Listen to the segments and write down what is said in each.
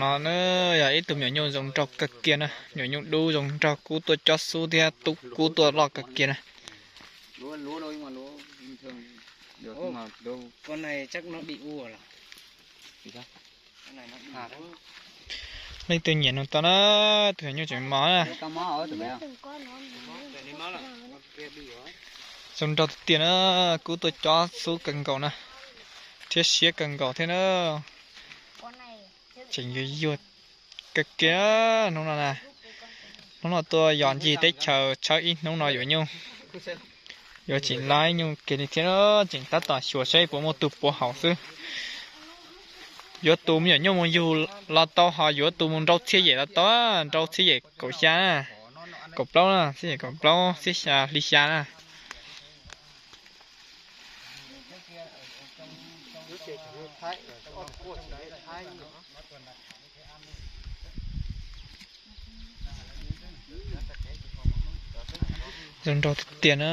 No na yog ib tug me nyuam nyuj zoo nraug kawg kiag na, me nyuam nyuj dub zoo nraug, kub tuaj cob xub thiab tub kub tuaj loj kawg kiag na. Leej twg nyiam nug tau na, tus me nyuam nyuj tseem mos na. Zoo nraug tiag tiag na, kub tuaj cob xub kawg nkaus na, thiab siab kawg nkaus thiab na. Tseem yuag yuag kawg kiag hnub no na. Hnub no tuaj yos ncig teb chaws tshawb ib hnub no yuav nyuj, yuav tseem laib nyuj kiag li thiab, tseem tab tom xyuas saib puas muaj tug puav haum xwb. Yuav tus me nyuam nyuj mus yug los tau, ho yuav tus mus nrau txhiab yem los tau, nrau txhiab yem kaum xya na, kaum plaub na, txhiab yem kaum plaub, txhiab xya, hli xya na. Zoo nraug tiag tiag na.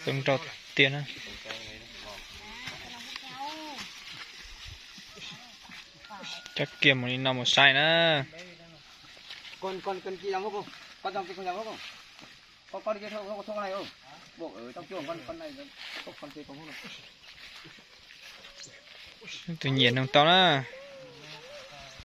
Zoo nraug tiag na. Cov kiag mus li no mus sai na. Tus nyiam nug tau na.